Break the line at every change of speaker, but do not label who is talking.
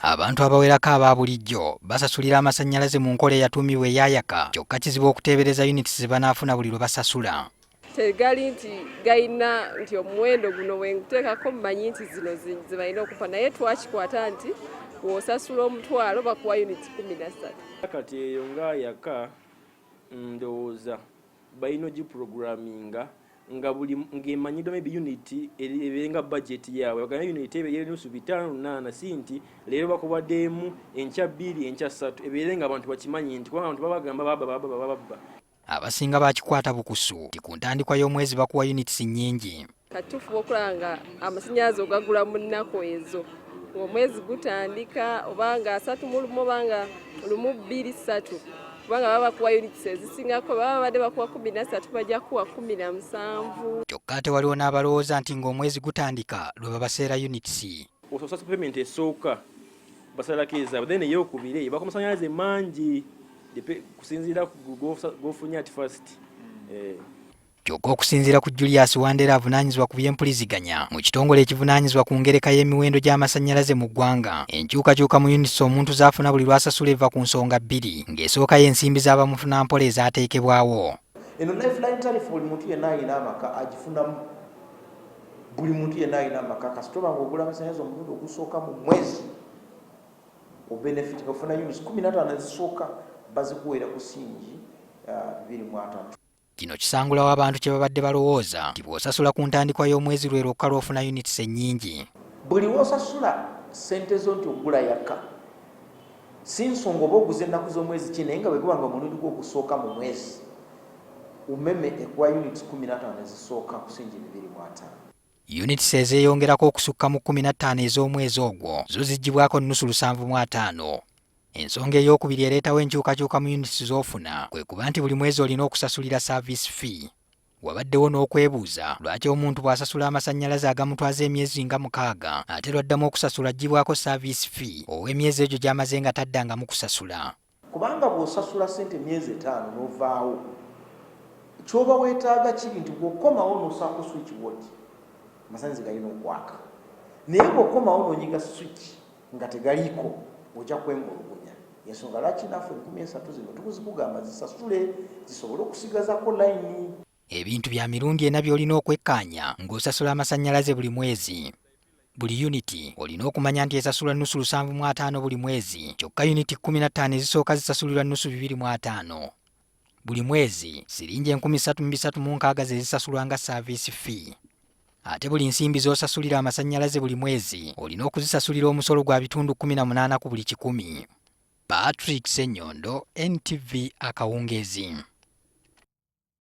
Abantu abawerako aba bulijjo basasulira amasannyalaze mu nkola eyatuumibwa eya Yaka, kyokka kizibu okuteebereza units ze banaafuna buli lwe basasula.
Tegali nti galina nti omuwendo guno wenguteekako mmanyi nti zino ze balina okupa, naye twakikwata nti w'osasula 1000 bakuwa units 13.
Kati eyo nga Yaka, ndowooza balina ogiprogramminga nga buli ng'emanyiddwa, maybe unit ebeere nga budget yaabwe, bagambe unit ebeere nusu bitaano lunaana, si nti leero bakubaddemu, enkya bbiri, enkya ssatu. Ebeere nga abantu bakimanyi nti kubanga abantu babagamba babba, babba, babba.
Abasinga bakikwata bukusu nti ku ntandikwa y'omwezi bakuwa units nnyingi.
Kati tufuba okulaba nga amasannyalaze ogagula mu nnaku ezo ng'omwezi gutandika, oba nga 31, oba nga 1, 2, 3, kubanga baba bakuwa units ezisingako. Baba babadde bakuwa 13, bajja kuwa 17.
Kyokka ate waliwo n'abalowooza nti ng'omwezi gutandika lwe babaseera units.
Osasula payment esooka, basalako ezaabwe, then eyokubiri eyo baka amasanyalaze mangi kusinziira ku gofunye at first.
Kyokka okusinziira ku Julius Wandera, avunaanyizibwa ku byempuliziganya mu kitongole ekivunaanyizibwa ku ngereka y'emiwendo gy'amasannyalaze mu ggwanga, enkyukakyuka mu units omuntu z'afuna buli lw'asasula eva ku nsonga bbiri, ng'esooka y'ensimbi z'abamufunampola ezaateekebwawo.
Eno lifeline tariff buli muntu yenna alina amaka agifunamu. Buli muntu yenna alina amaka, kasita oba nga ogula amasannyalaze omulundi ogusooka mu mwezi, obenefit nga ofuna units 15 ezisooka, bazikuweera ku singi 230.
Kino kisangulawo abantu kye babadde balowooza nti bw'osasula ku ntandikwa y'omwezi lwe lwokka lw'ofuna units ennyingi.
Buli lw'osasula sente zo nti ogula Yaka, si nsonga oba oguza ennaku z'omwezi ki, naye nga bwe guba nga omulundi gwo ogusooka mu mwezi, Umeme ekuwa units 15 ezisooka ku singi 250.
Units ezeeyongerako okusukka mu 15 ez'omwezi ogwo zo ziggyibwako nusu 75. Ensonga eyookubiri ereetawo enkyukakyuka mu units z'ofuna kwe kuba nti buli mwezi olina okusasulira service fee. Wabaddewo n'okwebuuza lwaki omuntu bw'asasula amasannyalaze agamutwaza emyezi nga 6, ate lwaddamu okusasula aggyibwako service fee ow'emyezi egyo gy'amaze nga taddangamu kusasula.
Kubanga bw'osasula ssente emyezi 5 n'ovaawo, kyoba weetaaga kiri nti bw'okomawo n'osaako switch bwoti, amasannyalaze galina okwaka, naye bw'okomawo n'onyiga switch nga tegaliiko, ojja kwemulugunya. Ensonga lwaki naffe 3000 zino tukuzikugamba zisasule zisobole okusigazako layini.
Ebintu bya mirundi ena by'olina okwekkaanya ng'osasula amasannyalaze buli mwezi. Buli uniti olina okumanya nti esasulwa nusu 75 buli mwezi, kyokka uniti 15 ezisooka zisasulirwa nusu 250 buli mwezi. Siringi 3360 ze zisasulwa nga service fee. Ate buli nsimbi z'osasulira amasannyalaze buli mwezi olina okuzisasulira omusolo gwa bitundu 18 ku buli kikumi. Patrick Ssenyondo, NTV, akawungeezi.